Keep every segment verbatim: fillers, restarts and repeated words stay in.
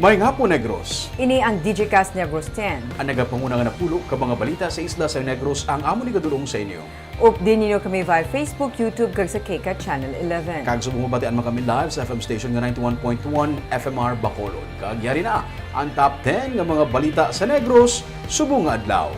Maayong hapon, Negros. Ini ang Digicast Negros ten. Ang nagapanguna nga napulo ka mga balita sa isla sa Negros ang amon igadul-ong sa inyo. Updi ninyo kami via Facebook, YouTube, kag sa K CAT Channel eleven. Kag subong mabatian man kami live sa F M station nga ninety-one point one F M R Bacolod. Kag yari na ang top ten nga mga balita sa Negros subong nga adlaw.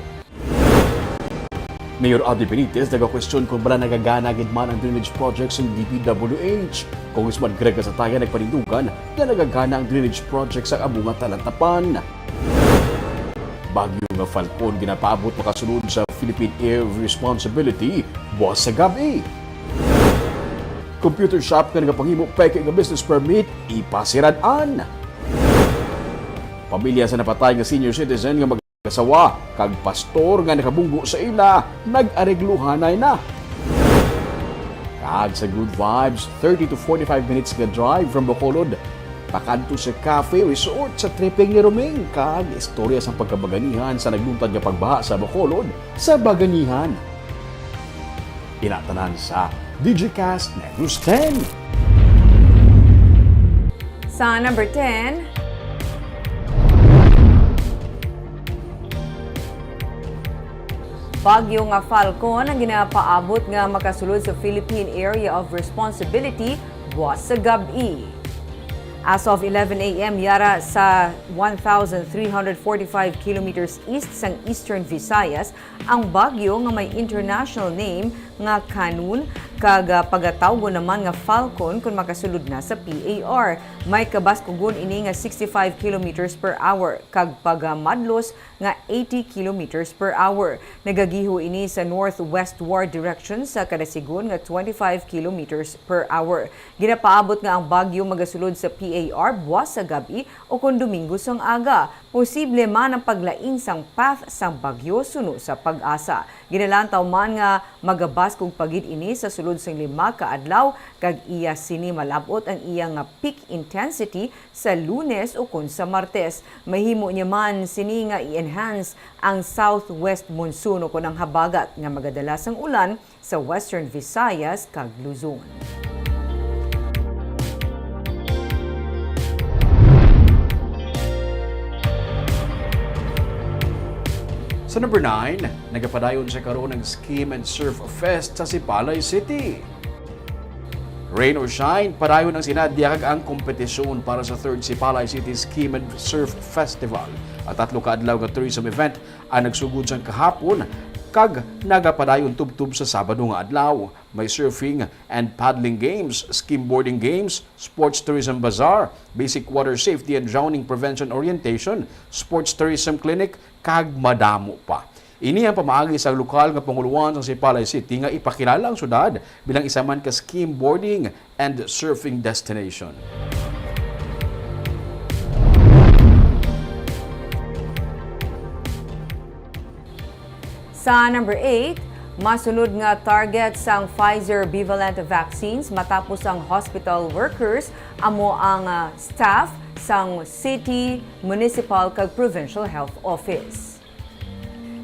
Mayor Abby Benitez nagakwestiyon kon bala nagagana gid man ang drainage project sang D P W H. Congressman Greg Casataya nagpanindugan nga nagagana ang drainage project sa amo nga talantapan. Bagyo nga Falcon ginapaabot makasulod sa Philippine Air Responsibility buwas sa gab-i. Computer shop nga nagapanghimo peke nga business permit ipasirad-an. Pamilya sa napatay nga senior citizen nga mag-asawa kag pastor nga nakabunggo sa ila nag-aregluhanay na. Kag sa Good Vibes, thirty to forty-five minutes nga drive from Bacolod pakadto sa Cafe Resort sa tripping ni Roming kag istorya sang pagkabaganihan sa nagluntad nga pagbaha sa Bacolod sa Baganihan. Ina tanan sa Digicast Negros ten. Sa number ten, bagyo nga Falcon ang ginapaabot nga makasulod sa Philippine Area of Responsibility buwas sa gab-i. As of eleven a m, yara sa one thousand three hundred forty-five kilometers east sang Eastern Visayas ang bagyo nga may international name nga Khanun, kag, ah, pagatawgon naman nga Falcon kon makasulod na sa P A R. May kabaskugon ini nga sixty-five kilometers per hour kag pagamadlos nga eighty kilometers per hour. Nagagiho ini sa northwestward direction sa kadasigon nga twenty-five kilometers per hour. Ginapaabot nga ang bagyo magasulod sa P A R buwas sa gab-i o kon Domingo sang aga. Posible man ang paglain sang path sang bagyo suno sa PAGASA. Ginalantaw man nga magabaskog pa gid ini sa sulod sang lima ka adlaw, kag iya sini malab-ot ang iya nga peak intensity sa Lunes ukon sa Martes. Mahimo niya man sini nga i-enhance ang southwest monsoon ukon ang habagat nga magadala sang ulan sa Western Visayas kag Luzon. Sa number nine, nagapadayon sa karon ang Skim and Surf Fest sa Sipalay City. Rain or shine, padayon ang sinadya kag ang kompetisyon para sa third Sipalay City Skim and Surf Festival. Ang tatlo ka adlaw nga tourism event ang nagsugod sang kahapon kag nagapadayon tubtob sa Sabado nga adlaw. May surfing and paddling games, skimboarding games, sports tourism bazaar, basic water safety and drowning prevention orientation, sports tourism clinic, kag madamo pa. Ini ang pamaagi sang lokal nga pangulohan sang Sipalay City nga ipakilala ang syudad bilang isa man ka skimboarding and surfing destination. Sa number eight, masunod nga target sang Pfizer bivalent vaccines matapos ang hospital workers amo ang, ah, staff sang city, municipal kag provincial health office.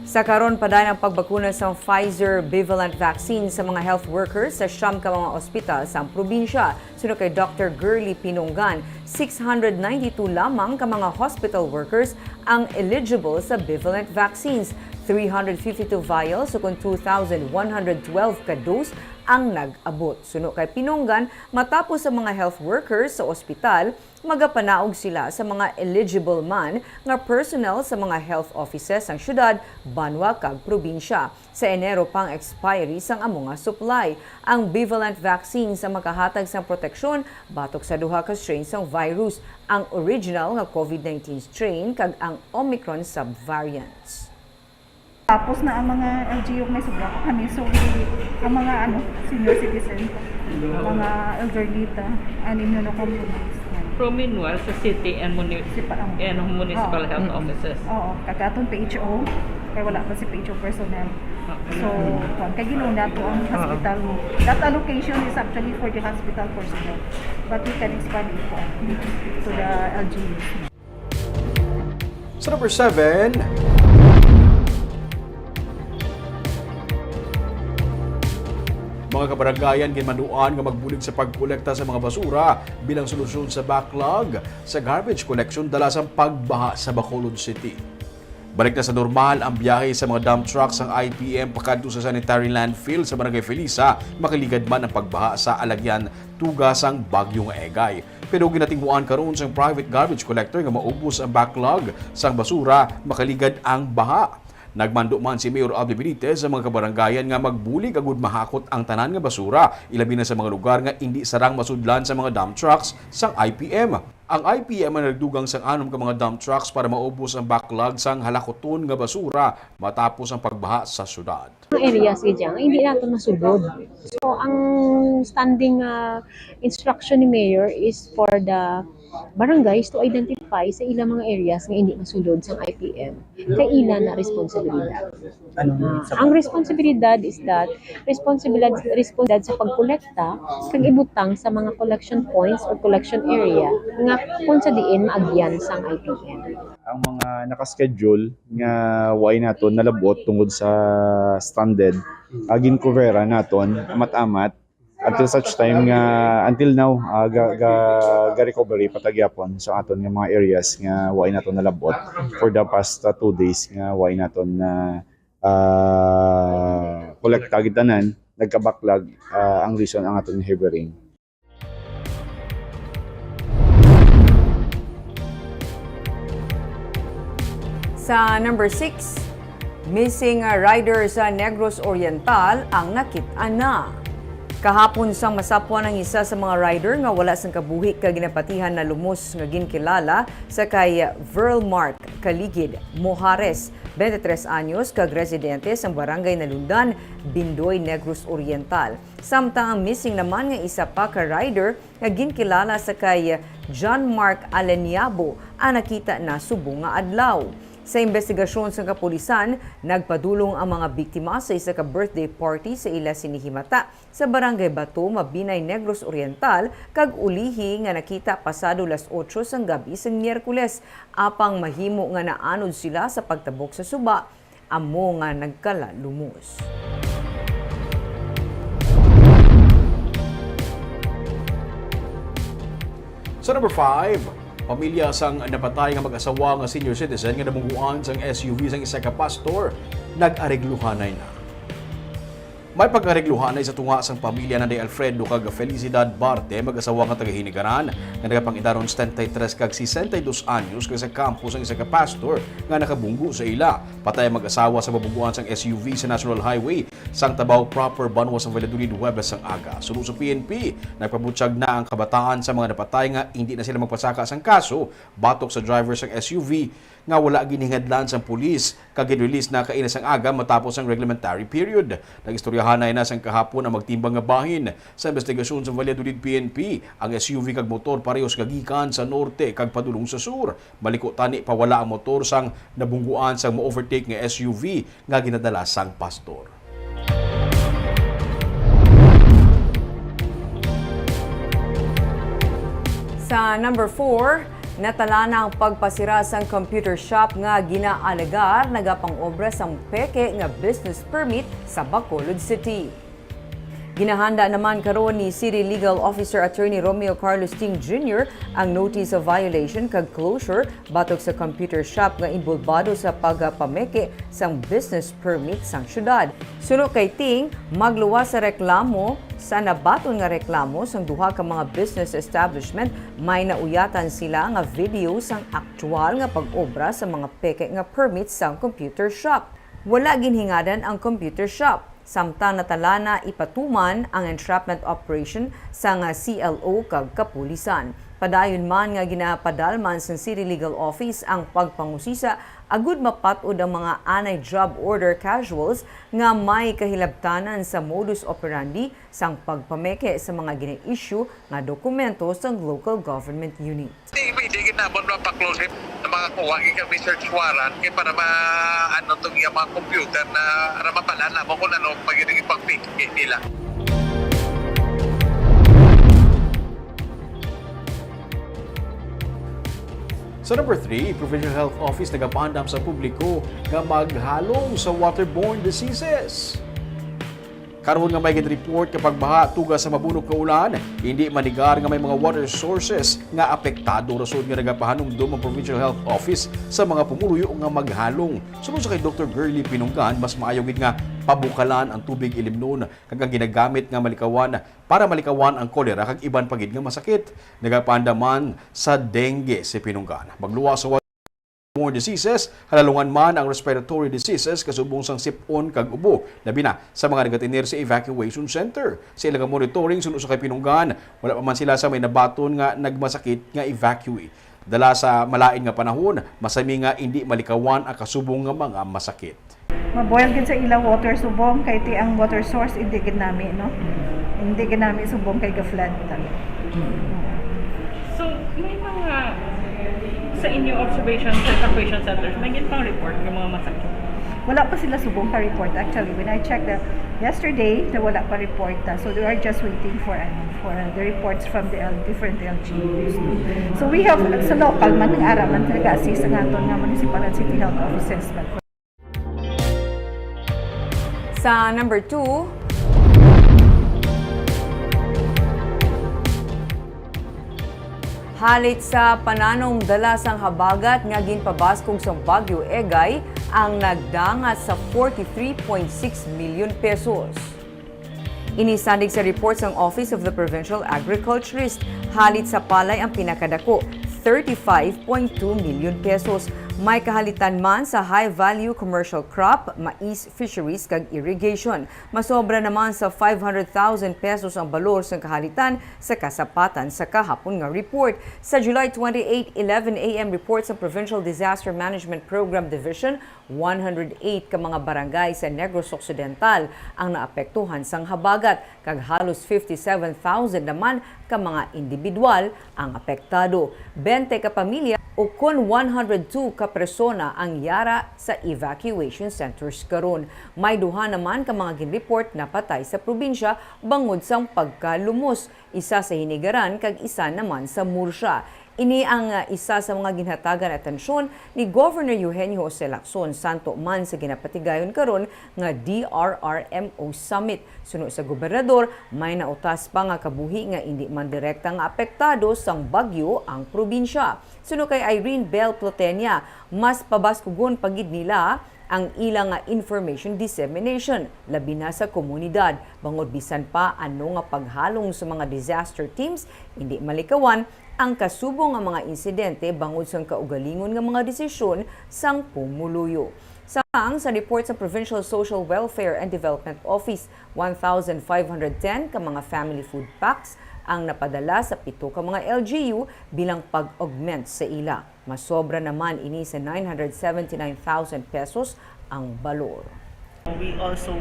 Sa karon, padayon ang pagbakuna sang Pfizer bivalent vaccine sa mga health workers sa siyam ka mga ospital sang probinsya. Suno kay Doctor Girly Pinonggan, six hundred ninety-two lamang ka mga hospital workers ang eligible sa bivalent vaccines. Three hundred fifty-two vials ukon two thousand one hundred twelve ka dose ang nag-abot. Suno kay Pinonggan, matapos ang mga health workers sa ospital, magapanaog sila sa mga eligible man nga personnel sa mga health offices sang syudad, banwa, kag probinsya. Sa Enero pa ang expiry sang amo nga supply. Ang bivalent vaccine sa makahatag sang proteksyon batok sa duha ka strain sang virus, ang original nga COVID nineteen strain kag ang Omicron subvariants. Tapos na ang mga L G U, may sobra pa kami. So, we, ang mga, ano, senior citizen, mga elderly ta, and immunocompromised. Promenwal sa city and muni-, Sipa-, oh. and municipal Oo. health Mm-mm. offices. Oo, kag aton P H O, kay wala pa si P H O personnel. Okay. So, kwan, kay ginauna to ang Oo. hospital mo. That allocation is actually for the hospital personnel, but we can expand it po to the L G Us. Sa number seven, Mga kabarangayan, ginmanduan nga magbulig sa pagkolekta sa mga basura bilang solusyon sa backlog sa garbage collection dala sang pagbaha sa Bacolod City. Balik na sa normal ang biyahe sa mga dump truck sang I P M pakadto sa sanitary landfill sa Barangay Felisa, makaligad man ang pagbaha sa Alagyan tuga sang Bagyong Egay. Pero ginatinguhaan karon sang private garbage collector nga maubos ang backlog sang basura makaligad ang baha. Nagmando man si Mayor Alvin Benitez sa mga kabarangayan nga magbulig agud mahakot ang tanan nga basura, ilabi na sa mga lugar nga indi sarang masudlan sa mga dump trucks sang I P M. Ang I P M ang nagdugang sang anom ka mga dump trucks para maubos ang backlog sang halakuton nga basura matapos ang pagbaha sa syudad. Mga areas gid nga hindi nato masulod. So, ang standing, ah, instruction ni Mayor is for the barangays to identify sa ilang mga areas nga hindi masulod sang I P M. Kay ila na responsibilidad. Anong Ah, sa ang responsibilidad is that responsibilidad, responsibilidad sa pagkolekta kag ibutang sa mga collection points or collection area nga kung sa diin maagyan sang I P M. Ang mga naka-schedule nga way naton nalabot tungod sa stranded, ah, gincoveran naton amat-amat until such time nga, until now, ah, ga, ga, ga-recovery pa ta gyapon sa aton nga mga areas nga way naton nalabot for the past, ah, two days nga way naton na, ah, kolekta gid tanan, nagkabaklag, ah, ang reason ang aton heavy rain. Sa number six, missing rider sa Negros Oriental ang nakit-an na. Kahapon sang masapwan ang isa sa mga rider nga wala sang kabuhi kag ginapatihan na lumos nga ginkilala sa kay Verlmark Kaligid Mojares, twenty-three anyos kag residente sang Barangay Nalundan, Bindoy, Negros Oriental. Samtang ang missing naman nga isa pa ka rider nga ginkilala sa kay John Mark Aleniabo ang nakita na subong nga adlaw. Sa investigasyon sa kapulisan, nagpadulong ang mga biktima sa isa ka birthday party sa ila sini himata sa Barangay Bato, Mabinay, Negros Oriental, kag ulihi nga nakita pasado las otso sang gab-i sang Miyerkules, apang mahimo nga naanod sila sa pagtabok sa suba, amo nga nagkalalumos. Sa number five, pamilya sang napatay nga mag-asawa nga senior citizen nga nabungguan sang S U V sang isa ka pastor, nag-aregluhanay na. May pag-aregluhanay sa tunga sang pamilya nanday Alfredo kag Felicidad Barte, mag-asawa nga taga Hinigaran, nga nagapangidaron setenta y tres kag sesenta y dos anyos, kag sa kampo sang isa ka pastor nga nakabunggo sa ila. Patay ang mag-asawa sa mabungguan sang S U V sa National Highway sang Tabaw Proper, Banwa sang Valladolid, Huwebes sang aga. Suno sa P N P, nagpabutyag na ang kabataan sa mga napatay nga indi na sila magpasaka sang kaso batok sa driver sang S U V nga wala ginhingadlan sang pulis kag gin-release na kaina sang aga matapos ang reglementary period. Nag-istoryahanay na sang kahapon ang magtimbang nga bahin. Sa investigasyon sa Valladolid P N P, ang S U V kag motor parehos nga gikan sa norte kag padulong sa sur. Maliko tani pawala ang motor sang nabungguan sang ma-overtake nga S U V nga ginadala sang pastor. Sa number four, natalana ang pagpasira sang computer shop nga ginaalegar nagapang-obra sang peke nga business permit sa Bacolod City. Ginahanda naman karon ni City Legal Officer Attorney Romeo Carlos Ting Junior ang notice of violation kag closure batok sa computer shop nga inbolbado sa pagpameke sang business permit sang syudad. Suno kay Ting, magluwas sa reklamo, sa nabaton nga reklamo sang duha ka mga business establishment, may nauyatan sila nga video sang aktual nga pag-obra sa mga peke nga permit sang computer shop. Wala ginhingadan ang computer shop. Samtang natalana ipatuman ang entrapment operation sang C L O kag kapulisan. Padayon man nga ginapadalman sang City Legal Office ang pagpangusisa agud mapat-od ang mga anay job order casuals nga may kahilabtanan sa modus operandi sang pagpameke sa mga gina-issue nga dokumento sang local government unit. Di, pwede gid namon mapaklose ang mga kuha, gikan may search warrant, kay para ma, ano, tong iyang mga computer na, para mabal-an namon kung ano pag ipag-fake nila. Sa number three, Provincial Health Office nagapandam sa publiko nga maghalong sa waterborne diseases. Karon nga may gin-report nga pagbaha tuga sa mabunok nga ulan, hindi manigar nga may mga water sources nga apektado, rason nga nagapahanumdom ang Provincial Health Office sa mga pumuluyo nga maghalong. Suno sa kay Doktor Girly Pinunggan, mas maayo gid nga pabukalan ang tubig ilimnon kag ang ginagamit nga malikawan para malikawan ang kolera kag iban pa gid nga masakit. Nagapaandam man sa dengue si Pinunggan. Magluwas sa more diseases, halalungan man ang respiratory diseases kasubong sang sip-on kag ubo, labi na sa mga nagatinir sa evacuation center. Sa ila nga monitoring, suno sa kay Pinunggan, wala pa man sila sa may nabaton nga nagmasakit nga evacuee. Dala sa malain nga panahon, masami nga indi malikawan ang kasubong nga mga masakit. Ma-boil gid sa ila water subong kay ti ang water source indi gid nami, no? Indi gid nami subong kay ga-flood ta. So, may mga sa inyo observation sa evacuation centers, may gid pang report ng mga masakit? Wala pa sila subong ka-report. Actually, when I checked the yesterday, na wala pa report. Ah. So they are just waiting for ano, for uh, the reports from the L- different L G Us. So we have sa local man, nag-ara man, nag-assist ang aton nga municipal and city health offices. But Sa number two, halit sa pananom dala sang habagat nga ginpabaskog sang Bagyo Egay ang nagdangat sa forty-three point six million pesos. Ini sandig sa report sang Office of the Provincial Agriculturist, halit sa palay ang pinakadako, thirty-five point two million pesos. May kahalitan man sa high-value commercial crop, mais, fisheries, kag irrigation. Masobra naman sa five hundred thousand pesos ang balor sang kahalitan sa kasapatan sa kahapon nga report. Sa July twenty-eight, eleven A M report sa Provincial Disaster Management Program Division, one hundred eight ka mga barangay sa Negros Occidental ang naapektuhan sang habagat, kag halos fifty-seven thousand naman ka mga individual ang apektado. Bente ka pamilya, ukon one hundred two ka persona ang yara sa evacuation centers karon. May duha naman ka mga ginreport napatay sa probinsya bangod sang pagkalumos, isa sa Hinigaran kag isa naman sa Murcia. Ini ang, ah, isa sa mga ginhatagan atensyon ni Governor Eugenio Jose Lacson, santo man sa ginapatigayon karon nga D R R M O Summit. Suno sa gobernador, may nautas pa nga kabuhi nga indi man direkta nga apektado sang bagyo ang probinsya. Suno kay Irene Bell Plotenia, mas pabaskugon pa gid nila ang ila nga information dissemination, labi na sa komunidad, bangod bisan pa ano nga paghalong sa mga disaster teams, indi malikawan ang kasubong nga mga insidente bangod sang kaugalingon nga mga desisyon sang pumuluyo. Sang sa report sa Provincial Social Welfare and Development Office, one thousand five hundred ten ka mga family food packs ang napadala sa pito ka mga L G U bilang pag-augment sa ila. Masobra naman ini sa nine hundred seventy-nine thousand pesos ang balor. We also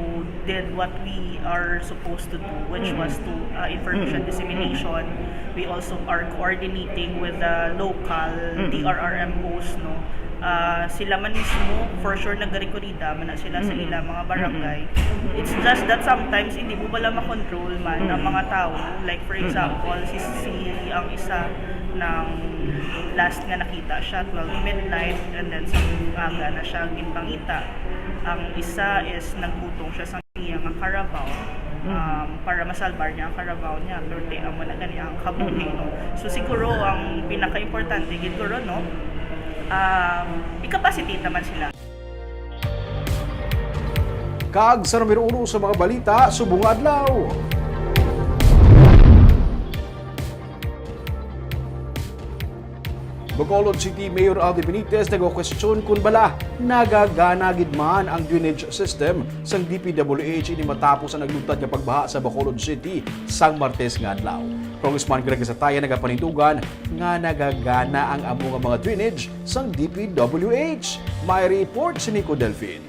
did what we are supposed to do, which was to uh, information dissemination. We also are coordinating with the local D R R M Os, no. Uh, sila man mismo, for sure, nagarekorida man na sila sa ila mga barangay. It's just that sometimes hindi mo pala makontrol man ang mga tao. Like, for example, si si ang isa ng last nga nakita siya, twelve midnight, and then sa aga na siya ginpangita. Ang isa is nagbutong siya sa iya nga Carabao, um, para masalbar niya ang Carabao niya, pero ti amo na gani ang kabuhi, no? So siguro ang pinaka-importante gid guro, no, um, i-capacitate naman sila. Kag sa numero uno sa mga balita subong nga adlaw. Bacolod City Mayor Aldi Benitez nagakwestiyon kun bala nagagana gid man ang drainage system sang D P W H ini matapos ang nagluntad nga pagbaha sa Bacolod City sang Martes nga adlaw. Congressman Greg Sataya nagapanindugan nga nagagana ang amo nga mga drainage sang D P W H. May report si Nico Delfin.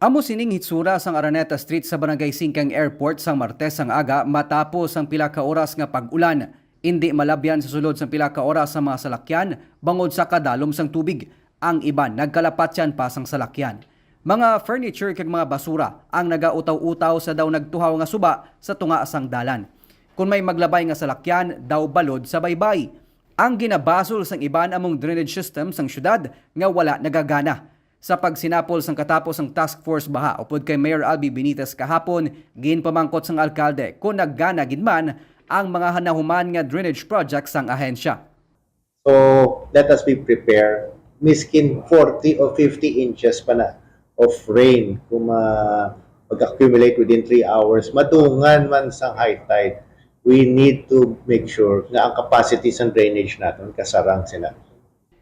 Amo sining hitsura sang Araneta Street sa Barangay Singkang Airport sang Martes sang aga matapos ang pila ka oras nga pag-ulan. Indi malabyan sa sulod sang pila ka oras ang mga salakyan bangod sa kadalom sang tubig. Ang iban nagkalapatyan pa sang salakyan. Mga furniture kag mga basura ang nagautaw-utaw sa daw nagtuhaw nga suba sa tunga sang dalan. Kon may maglabay nga salakyan, daw balod sa baybay. Ang ginabasol sang iban among drainage system sang syudad nga wala nagagana. Sa pagsinapol sang katapos sang task force baha upod kay Mayor Albi Benitez kahapon, ginpamangkot sang alkalde kon naggana gid man ang mga nahuman nga drainage project sang ahensya. So let us be prepared. Miskin forty o fifty inches pa na of rain kung ma- mag-accumulate within three hours, madungan man sang high tide, we need to make sure nga ang capacity sang drainage naton kasarang sila.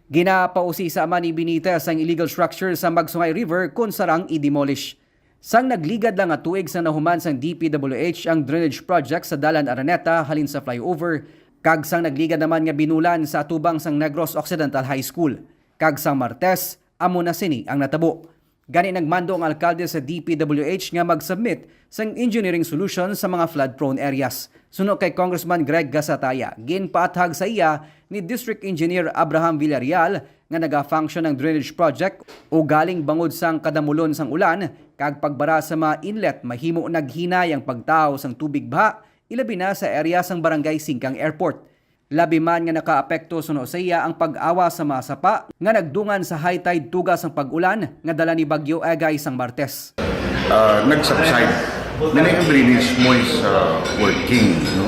Ginapausisa man ni Benitez ang illegal structure sa Magsungay River kon sarang i-demolish. Sang nagligad lang nga tuig sang nahuman sang D P W H ang drainage project sa Dalan Araneta halin sa flyover, kag sang nagligad naman nga binulan sa atubang sang Negros Occidental High School, kag sang Martes, amo na sini ang natabo. Gani nagmando ang alkalde sa D P W H nga mag-submit sang engineering solution sa mga flood-prone areas. Suno kay Congressman Greg Gasataya, ginpaathag sa iya ni District Engineer Abraham Villarreal nga naga-function ang drainage project, ugaling bangod sang kadamulon sang ulan kag pagbara sa mga inlet mahimo naghinay ang pagtahaw sang tubig baha, ilabi na sa area sang Barangay Singkang Airport. Labi man nga nakaapekto suno sa iya ang pag-awa sa mga sapa nga nagdungan sa high tide tuga sang pag-ulan nga dala ni Bagyo Egay sang Martes. Ah, nag-subside. Nanay ang drainage mo is ah, working, no?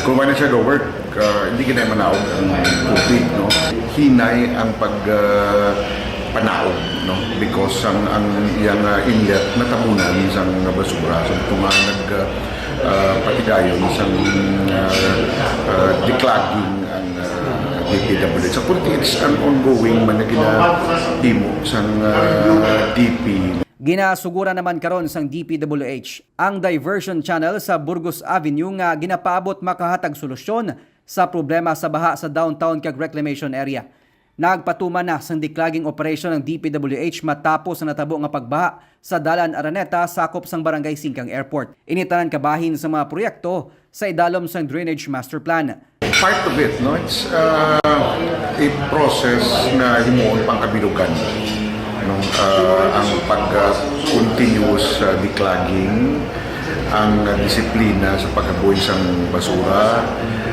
Kung wala siya ga-work, ah, hindi ka na manaog ang tubig, no? Hinay ang pag ah, panaog, no? Because ang ang iyang ah, inlet natabunan sang basura. So kung nga nag ah, ah, patigayon sang ah, ah, declogging ang ah, D P W H. Sa kunti, it's an ongoing man na ginahimo sang ah, D P. Ginasuguran naman karon sang D P W H ang diversion channel sa Burgos Avenue nga ginapaabot makahatag solusyon sa problema sa baha sa downtown kag reclamation area. Nagpatuman na sang declogging operation ang D P W H matapos ang natabo nga pagbaha sa Dalan Araneta sakop sang Barangay Singkang Airport. Ini tanan kabahin sa mga proyekto sa idalom sang Drainage Master Plan. Part of it, no, it's uh, a process na himuon pang kabilugan, no, uh, ang pag uh, continuous uh, declogging, ang disiplina sa pagkabuhi sang basura.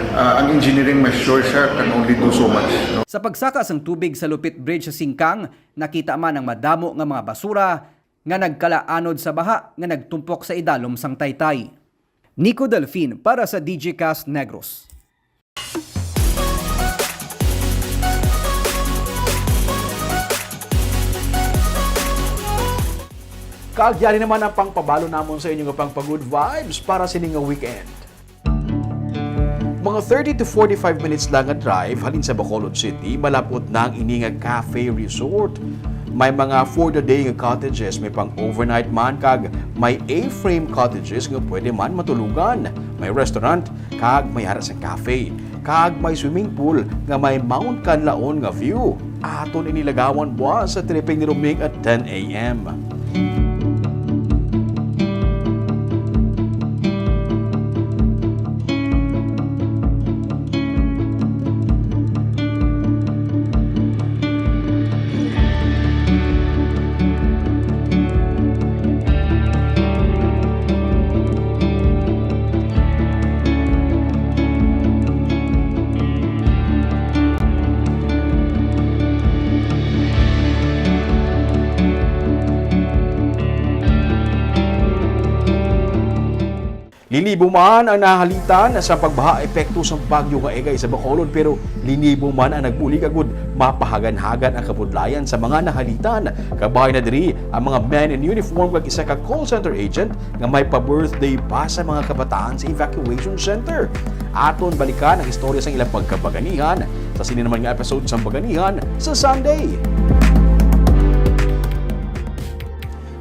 Uh, ang engineering measure siya can only do so much. No? Sa pagsaka sang tubig sa Lupit Bridge sa Singkang, nakita man ang madamo nga mga basura nga nagkalaanod sa baha nga nagtumpok sa idalom sang taytay. Nico Delfin para sa D J Cast Negros. Kag yari naman ang pangpabalo namon sa inyo nga pangpa-good vibes para sini nga weekend. Mga thirty to forty-five minutes lang nga drive halin sa Bacolod City, malapot na ang ini nga cafe resort. May mga for the day nga cottages, may pang overnight man, kag may A-frame cottages nga pwede man matulogan. May restaurant, kag may ara sang cafe, kag may swimming pool nga may Mount Kanlaon nga view. Aton ini lagawan buas sa tripping ni Roming at ten A M. Linibo man ang nahalitan sa pagbaha epekto sang bagyo nga Egay sa Bacolod, pero linibo man ang nagbulig agud mapahagan-hagan ang kabudlayan sa mga nahalitan. Kabahin na diri ang mga men in uniform kag isa ka call center agent nga may pa-birthday pa sa mga kabataan sa evacuation center. Aton balikan ang istorya sang ilang pagkabaganihan sa sini naman nga episode sang Baganihan sa Sunday.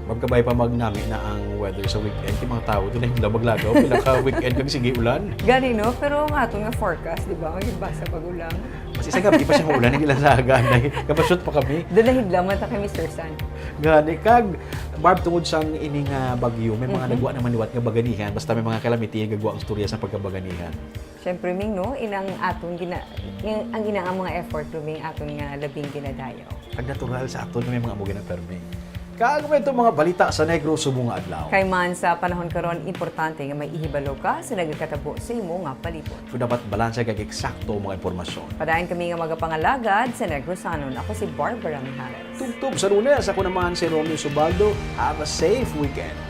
Magkabay pa magnami na ang weather sa weekend. Kay mga tao, doon na hidlaw maglagaw. Pila ka weekend kag sige ulan. Gani, no? Pero ang aton nga forecast, di ba? Ang basa pag ulan. Mas isa gabi pa siya maulan, hindi lang sa aga. Kapashoot pa kami. Doon na hidlaw, mata kay Mister Sun. Gani, kag Barb, tungod sang ini nga bagyo, may mga nagwa naman liwat nga baganihan. Basta may mga kalamity, gagwa ang storya sa pagkabaganihan. Siyempre, Ming, no? Inang aton gina, in, ang inang ang mga effort, Ming, aton nga labing ginadayaw. Ang natural sa aton nga may mga amo ginapermi. Kag may itong mga balita sa Negros subong nga adlaw. Kay man sa panahon karon, importante nga may ihibalo ka sa nagakatabo sa imo nga palibot. Kung dapat balanse kag eksakto ang mga impormasyon. Padayon kami nga magapangalagad sa Negrosanon. Ako si Barbara Mijares. Tubtob sa Lunes, ako naman si Romeo Subaldo. Have a safe weekend.